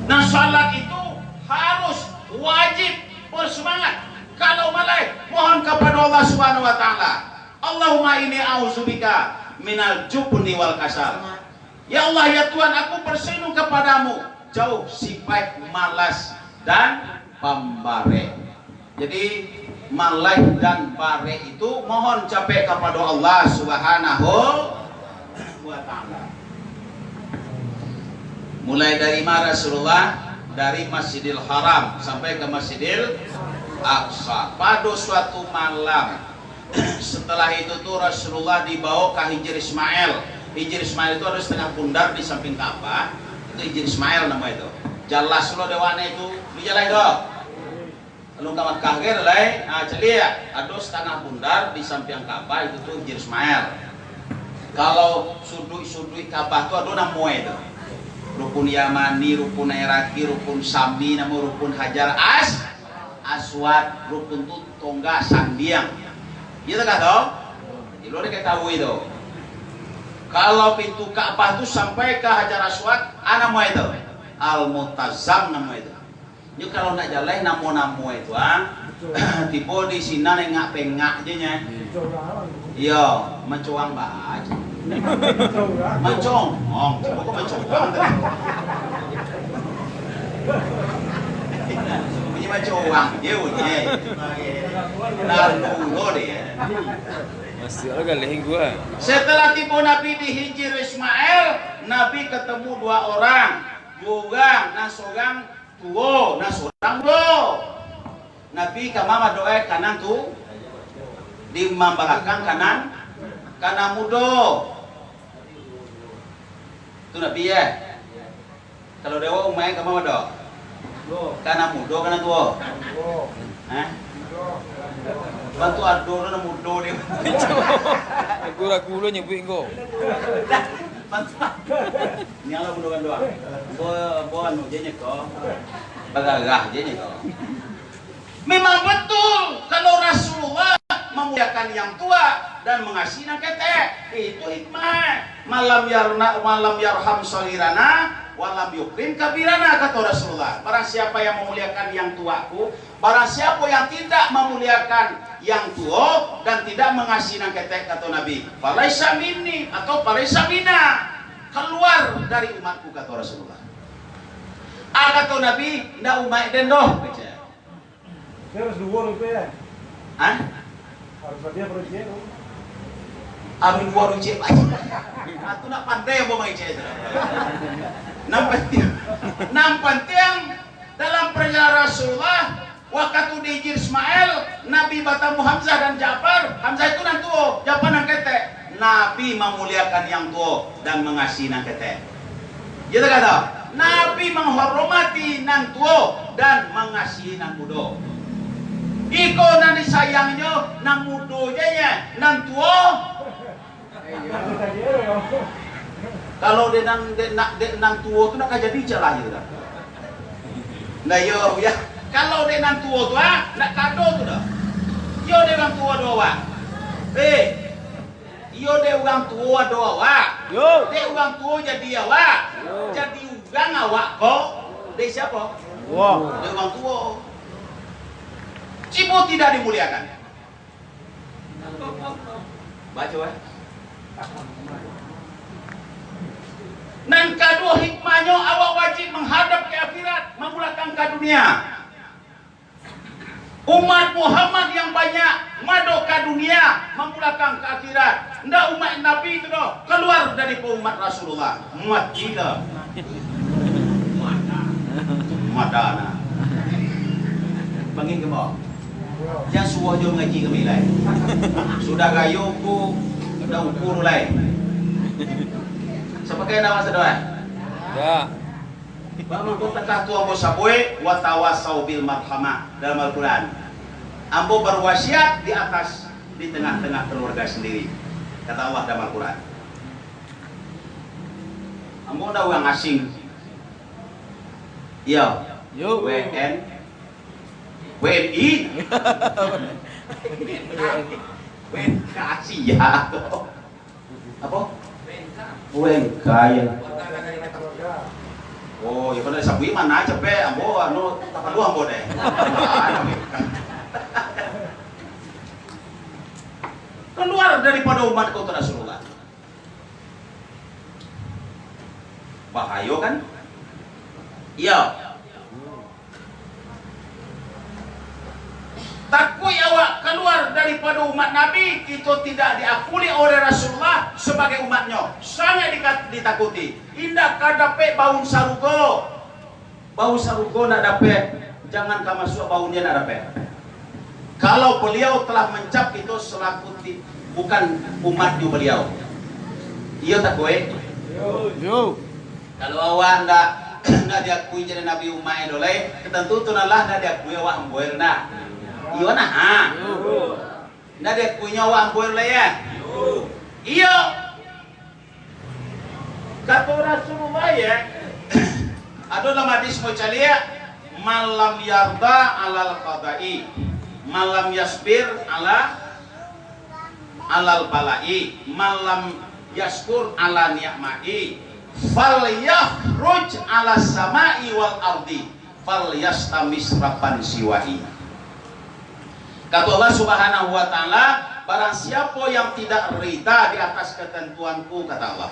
Nah, salat itu harus wajib bersemangat. Kalau maleh, mohon kepada Allah Subhanahu wa Ta'ala. Allahumma inni a'udzubika minal jubni wal kasal. Ya Allah, ya Tuhan, aku berlindung kepadamu, jauh sifat malas dan pambarek. Jadi, maleh dan barek itu mohon capek kepada Allah Subhanahu wa Ta'ala. Mulai dari mana Rasulullah? Dari Masjidil Haram sampai ke Masjidil Aqsa. Pada suatu malam, setelah itu tu Rasulullah dibawa ke Hijir Ismail. Hijir Ismail itu ada setengah bundar di samping Ka'bah. Itu Hijir Ismail nama itu. Jelas lo dewane itu. Lu jelas itu? Lalu ka Makkah ge lai, ah, caliak, ado satangah bundar di sampiang Ka'bah, itu tu Hijir Ismail. Kalau suduik-suduik Ka'bah tu ado namoe tu. Rukun Yamani, Rukun Iraki, Rukun Sami, namo Rukun Hajar As-, Aswad, rukun tu tonggak sandiang. Iyo tu ka tu? Ilo diketahui tu. Kalau pintu Ka'bah tu sampai ka Hajar Aswad, ah, namoe tu? Al-Multazam namoe tu. Nyo kalau nak jaleh namo-namo itu, ah, tibo di sinan engak-pengak je nyo. Iyo, mancuang bae. Mancongong, cubo ko mancongong tadi. Bunyi mancongong je bunyi. Lalu lo deh. Masih ada galeh gua. Setelah tibo Nabi di Hijir Ismail, Nabi ketemu dua orang. Dua orang, nah, seorang tuo, nan surang mudo. Nabi ka ma madoe, ka nan tu, di mambalakang ka nan, ka nan mudo. Tu Nabi, eh. Kalau dewa umaik ka ma mado? Ka nan mudo, ka nan tuo? Hah? Bantu ado tu nan mudo ni. Ragu-ragu lo nyebuik ko. Bantu. Ni alah bunuhan doang. Bo, bo anu je nyeko. Bagarah je nyeko. Memang betul, kalau Rasulullah memuliakan yang tua dan mengasihi nan ketek, itu hikmah. Malam yarna, malam yarham saghirana, walam yukrim kabirana, kata Rasulullah. Barang siapa yang memuliakan yang tuaku, barang siapa yang tidak memuliakan yang tuo dan tidak mengasihi nan ketek, kata Nabi, falaisa minni atau falaisa minna, keluar dari umatku, kata Rasulullah. Ah, kata Nabi, ndak umaik den doh, kecek. Harus duo rupiah. Hah? Harus dia berujian. Harus duo rupiah, Pak. Aku nak pandai yang mau mengecek itu. Nan pantiang, nan pantiang, dalam perjalanan Rasulullah, waktu di Hijir Ismail, Nabi batamu Hamzah dan Ja'far, Hamzah itu nan tuo, Ja'far nan ketek. Nabi memuliakan yang tuo dan mengasihi nan ketek. Gitu kan, toh? Nabi menghormati nan tuo dan mengasihi nan mudo. Iko nan disayangnyo, nan mudo je, ya, nan tuo. Kalau dek nan, dek nak, dek nan tuo tu nak ka jadi cak lah gitu dah. Nah, iyo, ya. Kalau dek nan tuo tu, ah, nak kado tu dah. Iyo, dek urang tuo ado awak. Eh, iyo, dek urang tuo ado awak. Yo. Dek urang tuo jadi awak. Yo. Jadi urang awak ko dek siapo? Wah. Dek urang tuo. Cubo tidak dimuliakan. Baco, eh. Nan kaduo hikmah Maknanyo, awak wajib manghadap ka akhirat, mambulakang ka dunia. Umat Muhammad yang banyak madok ka dunia, mambulakang ka akhirat. Ndak umat Nabi tu doh, kalua dari umat Rasulullah. Muat gila. Madana. Panggil ke bawah. Jan suruah jo mangaji kami lai. Sudah rayo ko, udah ukur lai. Sapakai nama sadoa? Ya. Bamangko takah tu ambo sabuik, "Watawasau bil marhamah" dalam Al-Quran. Ambo berwasiat di atas, di tengah-tengah keluarga sendiri, kata Allah dalam Al-Quran. Ambo ndak urang asing. Iyo. Yo. W N, W N I. W N K, sia. Apo? W N K, ya. Oh, ya, kalau disabuik mah capek, ambo, anu, tapaluah ambo deh. Kalua daripado umat ko, kata Rasulullah. Bahayo, kan? Iyo. Takuik awak kalua daripado umat Nabi, kito tidak diakui oleh Rasulullah sabagai umatnyo. Sangaik dika-, ditakuti. Indak ka dapek baun sarugo. Baun sarugo ndak dapek, jangan ka masuak baun dia ndak dapek. Kalau beliau telah mencap kito selaku ti-, bukan umatnyo beliau. Iyo, takuik? Yo. Kalau awak ndak, ndak diakui jadi nabi umaik do lai, tantu tu nan lah ndak diakui awak ambo, ndak? Iyo nah, ha? Ndak diakuinyo awak ambo do lai, ya? Iyo. Kato Rasulullah, ya, ado dalam hadis mocaliak, "Man lam yarda alal qada'i, man lam yasbir ala, alal bala'i, man lam yaskur ala ni'ma'i, fal yakhruj ala sama'i wal ardi, fal yastamis raban siwa'i." Kata Allah Subhanahu wa Ta'ala, "Barang siapo yang tidak rida di atas ketentuanku," kata Allah,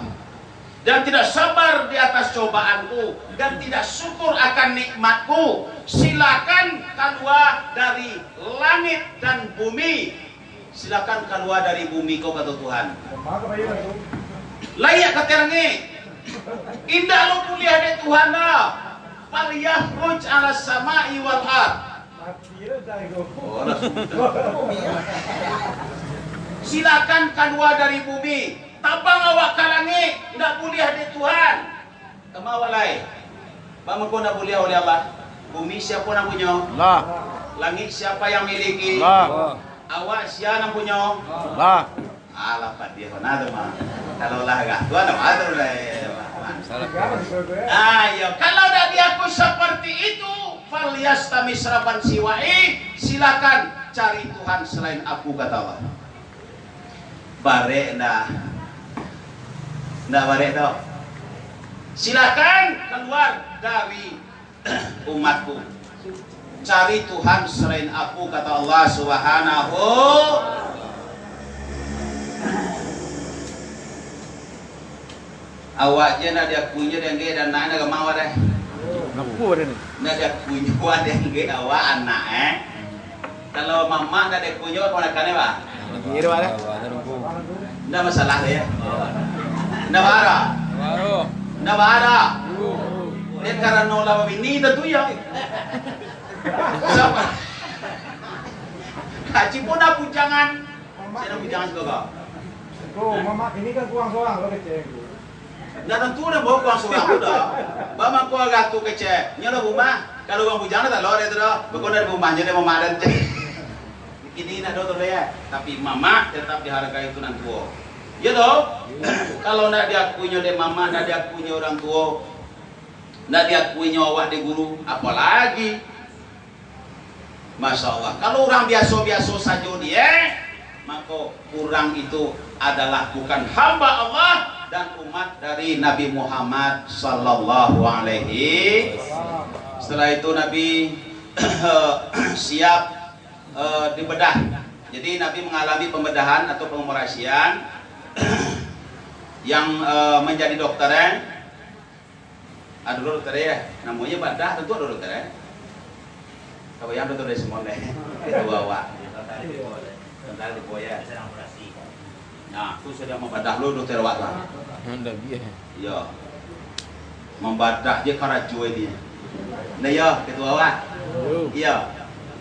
"dan tidak sabar di atas cobaanku, dan tidak syukur akan nikmatku, silakan kalua dari langit dan bumi." Silakan kalua dari bumi ko, kato Tuhan. Lai ka ateh langik. Indak lo buliah dek Tuhan doh. "Fal yakhruj ala sama'i wal ard." Oh, langsung. Silakan kalua dari bumi. Tabang awak ka langik, indak buliah dek Tuhan. Kama awak lai? Bamangko ndak buliah oleh Allah. Bumi siapo nan punyo? Allah. Langik siapa yang miliki? Allah. Awak sia nan punyo? Allah. Alah, padiah bana tu mah. Kalau lah agak tuan, apa tu lah, eh, Mak? Salah. Ah, iyo. Kalau ndak diakui seperti itu, fal yastamis raban siwa'i, silakan cari Tuhan selain Aku, kata Allah. Barek ndak? Ndak barek doh. Silakan kalua dari umatku. Cari Tuhan selain Aku, kata Allah Subhanahu. Awak je ndak diakuinyo dek angek dan anak, ndak gamau deh. Ngapo deh ni? Ndak diakuinyo dek angek awak anak, eh. Kalau mamak ndak diakuinyo, kamanakan, eh, Pak? Kiro, Pak, eh? Ndak masalah deh, ya. Ndak bara. Ndak bara. Dia karano lah babini, tentu ya. Siapa? Haji pun dah bujangan. Saya dah bujangan juga, Pak. Tuh, mamak ini kan kurang seorang, lo kecil. Ndak tantu dah bawa kurang surang tu dah. Bamangko agak tu kecek. Nyo lah rumah. Kalau urang bujang dah talok deh tu dah. Beko dari rumahnya dia mamadan cek. Kini nak do tu ya. Tapi mamak tetap dihargai tu nan tuo. Ya toh? Kalau ndak diakuinyo dek mamak, ndak diakuinyo urang tuo, ndak diakuinyo awak dek guru, apalagi Masya Allah. Kalau urang biaso-biaso sajo dia, mako urang itu adalah bukan hamba Allah dan umat dari Nabi Muhammad sallallahu alaihi. Setelah itu Nabi siap, eh, dibedah. Jadi Nabi mengalami pembedahan atau pengoperasian yang, eh, menjadi dokter, eh. Ado lo, Dokter, ya. Namonyo badah tantu ado, Dokter, ya. Kabayang Dokter Desmond deh. Ketua awak. Nah, tu sudah mambadah lo, Dokter, awak tu. Iyo. Mambadah je karajo ini. Nah, iyo, Ketua awak. Iyo.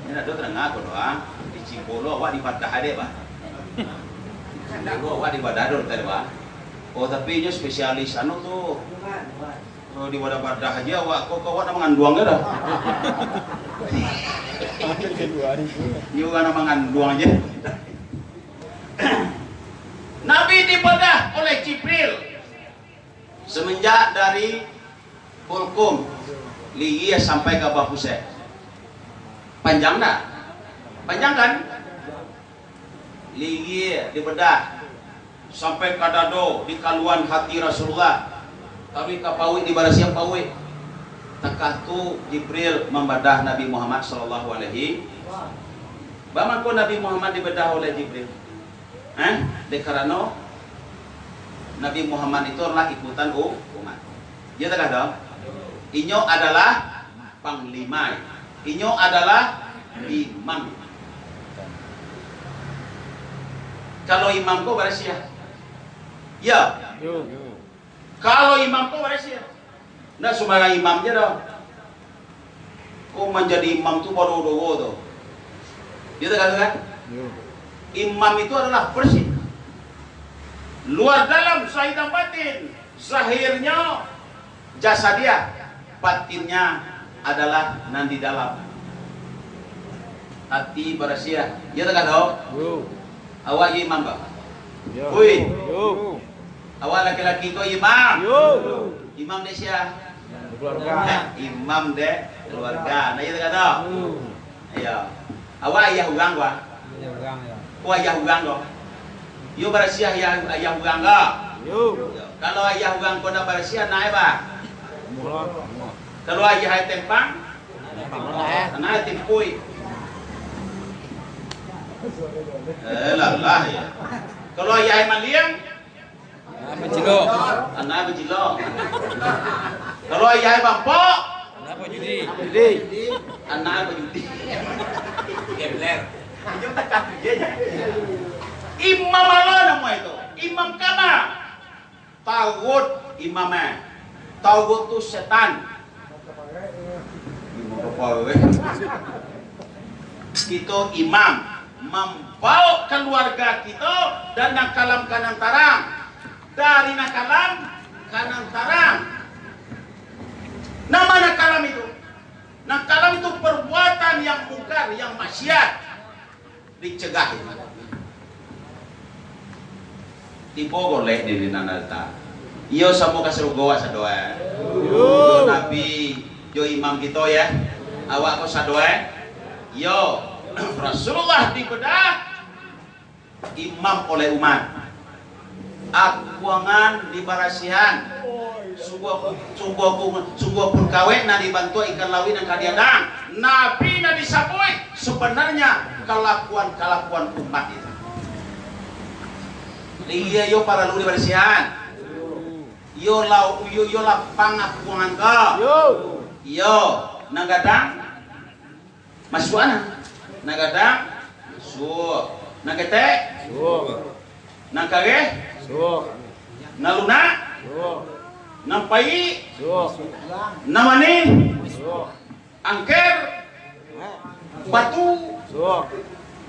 Ini ado tadanga ko doh. Di Cibolo awak dibadah dek, bah. Di Cibolo awak dibadah, Dokter, bah. Oh, tapi inyo spesialis anu tu. Kalau dibadah-badah aja, awak ko, ko awak nak manganduang je dah. Iyo, nak manganduang aja. Nabi dibadah oleh Jibril semenjak dari Hulqum, lihia sampai ka Babah Pusek. Panjang dak? Panjang kan? Lihia dibadah sampai ka dado, di kaluan hati Rasulullah, taruih ka pauik, dibarasiahan pauik. Takah tu Jibril mambadah Nabi Muhammad sallallahu alaihi. Baa mangko Nabi Muhammad dibadah oleh Jibril? Eh, dek karano Nabi Muhammad itu adalah ikutan u-, umat. Iyo takah tu? Inyo adalah panglima. Inyo adalah imam. Kalau imam ko barasiah. Iyo. Kalau imam ko barasiah. Ndak sumbarang imam je doh. Ko manjadi imam tu badoa-doa tu. Iyo takah tu kan? Imam itu adalah bersih. Luar dalam, zahir dan batin. Zahirnyo jasadiah, batinnya adalah nan di dalam. Hati barasiah. Iyo takah tu? Awak je imam, Pak? Ui. Awak laki-laki ko imam? Imam dek sia? Imam dek keluarga. Nah, iyo takah tu? Iyo. Awak ayah urang ko? Ayah urang, yo. Ko ayah urang ko? Iyo barasiah ayah, ayah urang ko? Iyo. Kalau ayah urang ko ndak barasiah, ndak baa? Kalau ayah ai tempang, ndak baa, tempui. Eh, lah, lah, yo. Kalau ayah ai maliang, Anak bajilo. Anak bajilo. Kalau ayah ai bampok. Anak bajudi. Anak bajudi. Gambler. Imam Allah namo itu. Imam kama. Taugut imam eh. Taugut tu setan. Imam apa eh? Kito imam, mambaok kaluarga kito dari nan kalam ka nan tarang, dari nan kalam ka nan tarang. Nan ma nan kalam itu? Nan kalam itu perbuatan yang mungkar, yang maksiat. Dicegah. Tibo golek di nan alta. Iyo, samo ka sarugo awak sado eh. Yo. Yo Nabi, yo imam kito yo. Awak ko sado eh. Yo, Rasulullah dibedah imam oleh umat. Akuangan dibarasihan. Sungguah, sungguah, sungguah pun kawek nan dibantuak ikan lawi nan ka diadang. Nabi nan disabuik sabananyo kalakuan-kalakuan umat itu. Iyo, iyo paralu dibarasihan. Iyo lau, iyo, iyo lapang akuangan ko. Iyo, nan gadang masuak nah. Nan gadang masuak. Nan ketek masuak. Nan kareh masuak. Nan lunak masuak. Nan paik masuak. Nan manih masuak. Angker, batu,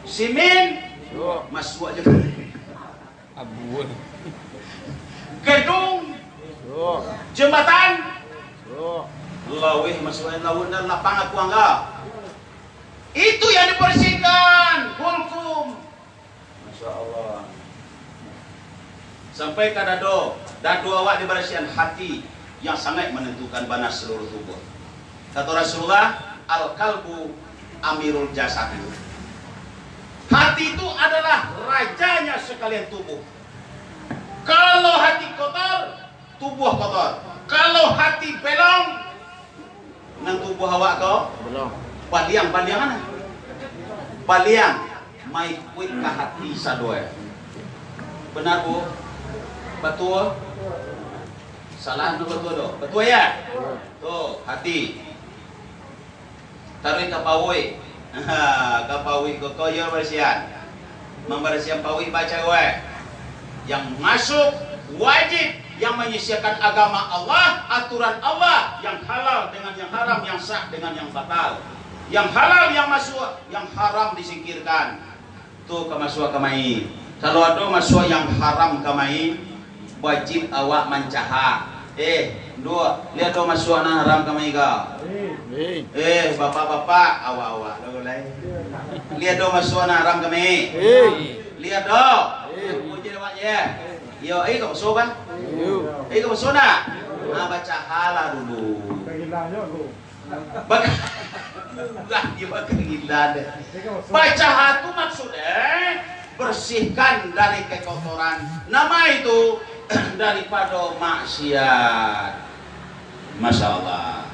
simin, masuak je. Abu. Gedung, jembatan, laweh masuak lauik dan lapang akuangan. Itu yang dibersihkan, Hulqum. Masya Allah. Sampai ka dado, dado awak dibarasiahan, hati yang sangaik manantukan bana saluruh tubuah. Kato Rasulullah, "Al-qalbu amirul jasad." Hati itu adalah rajanya sakalian tubuh. Kalau hati kotor, tubuah kotor. Kalau hati belong, nan tubuah awak ko? Belong. Paliang, paliang ma? Paliang maikuik ka hati sado eh. Bana, Bu? Batua? Salah, ndak batua doh. Batua yo? Tu, hati. Taruih ka pauik. Ka pauik ko, ko iyo barasiahan. Mambarasiahan pauik baco, weh. Yang masuk wajib, yang menyisihkan agama Allah, aturan Allah, yang halal dengan yang haram, yang sah dengan yang batal. Yang halal yang masuk, yang haram disingkirkan. Tu ka masuak kamari. Kalau ado masuak yang haram kamari, wajib awak mancaha. Eh, nduak, liek ado masuak nan haram kamari ko? Eh. Eh, bapak-bapak, awak-awak lah, lai. Liek ado masuak nan haram kamari? Eh. Liek ado? Eh. Puji awak je. Yo, eh, ka basuah, bah? Yo. Eh, ka basuah nak? Ah, bacahalah dulu. Bak-, lah, dia bakal gila deh. Bacaha tu maksudnya bersihkan dari kekotoran. Nama itu? Daripado maksiat. Masya Allah.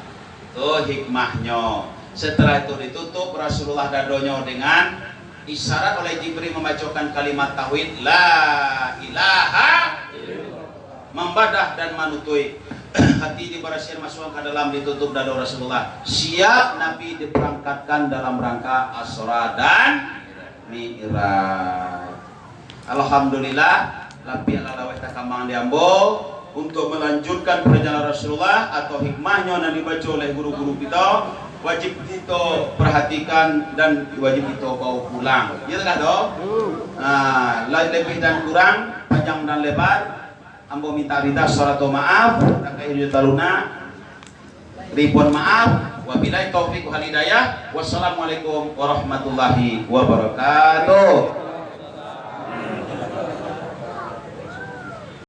Tu hikmahnyo. Setelah itu ditutup Rasulullah dadonyo dengan isyarat oleh Jibril membacakan kalimat tauhid, "La ilaha illallah." Mambadah dan manutuik. Hati dibarasiahan, masuak ka dalam, ditutup dado Rasulullah. Siap Nabi diberangkatkan dalam rangka Isra dan Mi'raj. Alhamdulillah, lapiak lah laweh takambang di ambo untuk melanjutkan perjalanan Rasulullah atau hikmahnyo nan dibaco oleh guru-guru kito, wajib kito perhatikan dan wajib kito bawa pulang. Iyo takah tu? Nah, lai-, lebih dan kurang, panjang dan lebar, ambo minta rida sarato maaf, takah iyo talunak. Ribuan maaf. Wabillahi taufiq wal hidayah. Wassalamualaikum warahmatullahi wabarakatuh.